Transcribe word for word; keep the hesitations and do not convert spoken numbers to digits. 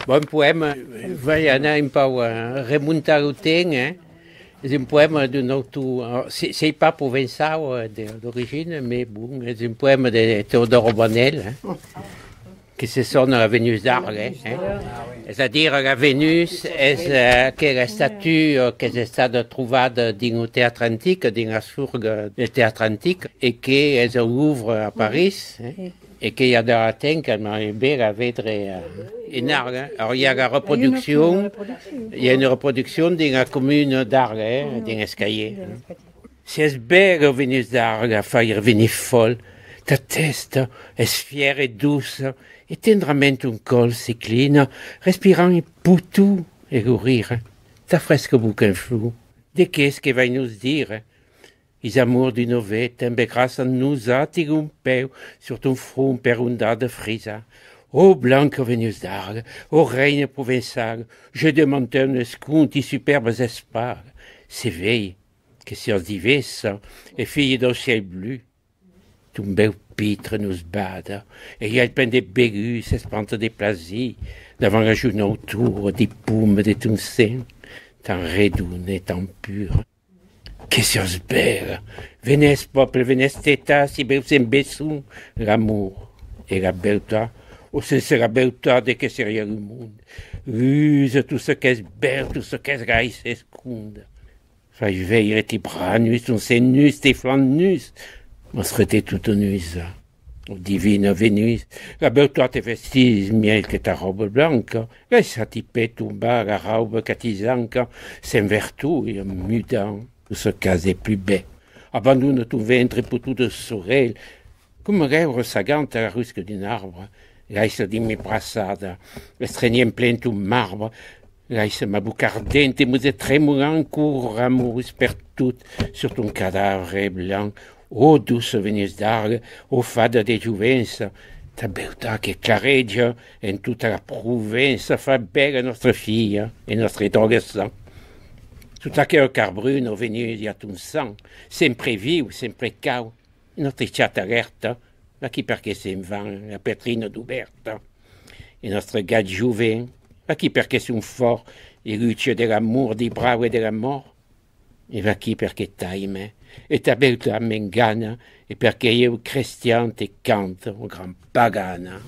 Bon poèma, vai anar un pauc, eh, remontar lo temps, eh? Es un poèma d'un autor, eh, se, sei pas provençau, eh, de, d'origina, mas bon, es un poèma de Teodoro Banel, eh? Que se sona la Venus d'Arga, eh? Es a dire, la Venus es, eh, aquela estatua qu'es estada trobada dins lo teatre antic, dins la sorga del teatre antic, e que es au Louvre a París, eh? E que i a de temps qu'es mai bèl a veire, eh, en Arga. Alors, i a la reproduccion, i a una reproduccion dins la comuna d'Arga, eh, dins Escaier. Si es bèla, Venus d'Arga, fai revenir fòl, ta tèsta es fièra e doça, e tendrament ton còl s'inclina, respirant un poton e lo rire, ta fresca boca en flor. De qu'es que vai nos dire? Is amors d'un novèth embelgràs a nosati, lo pèu sur ton front per ondada frisa. Ò blanca Venus d'Arga, ò reina provençala, je demande un escont ti supèrbas espalas. Se vei que siás divessa e filha dau cièl blu. Ton bèu pitre nos bada, e i a el plen de begus s'espanta de plasir davant la jonautura di poma de ton sen, tan redona e tan pura. Que siás bèla! Venètz, pòble, venètz tetar si bèu sen besonh l'amor e la beutat, o sense la beutat de que seriá lo mond? Usa tot çò qu'es bèu, tot çò qu'es gai s'esconda. Fai veire ti bras nus, ton sen nus, ti flancs nus, mòstra-te tota nusa. Ò divina Venus, la beutat te vestís mielhs que ta rauba blanca, laissa ti pè tombar la rauba qu'at zanca, sen vertut e mudant tot çò qu'as de plus bèu. Abandona ton ventre poton de sorelh, coma l'èura saganta la rusca d'un arbre, laissa dins mi braçadas, estrenhent plen ton marbre, laissa ma boca ardenta e mos de tremolant cor amorós pertot sur ton cadavre blanc. Ò doça Venus d'Arga, ò fada de jovença, ta beutat que clareja en tota la Provença, fa bèla nòstra filha e nòstra dròga sang. Sota aquela carbruna, Venus, i a ton sang, sempre viu, sempre caud, e nòstra chata alèrta, vaquí perqué se'n van la petrina dubèrta. E nòstre gat jovent, vaquí perqué son fòrt e lucha de l'amor, di brau e de la mòrt. E vaquí perqué t'aime, e ta beutat m'engana, e perqué ieu crestian te canta, ò gran pagana.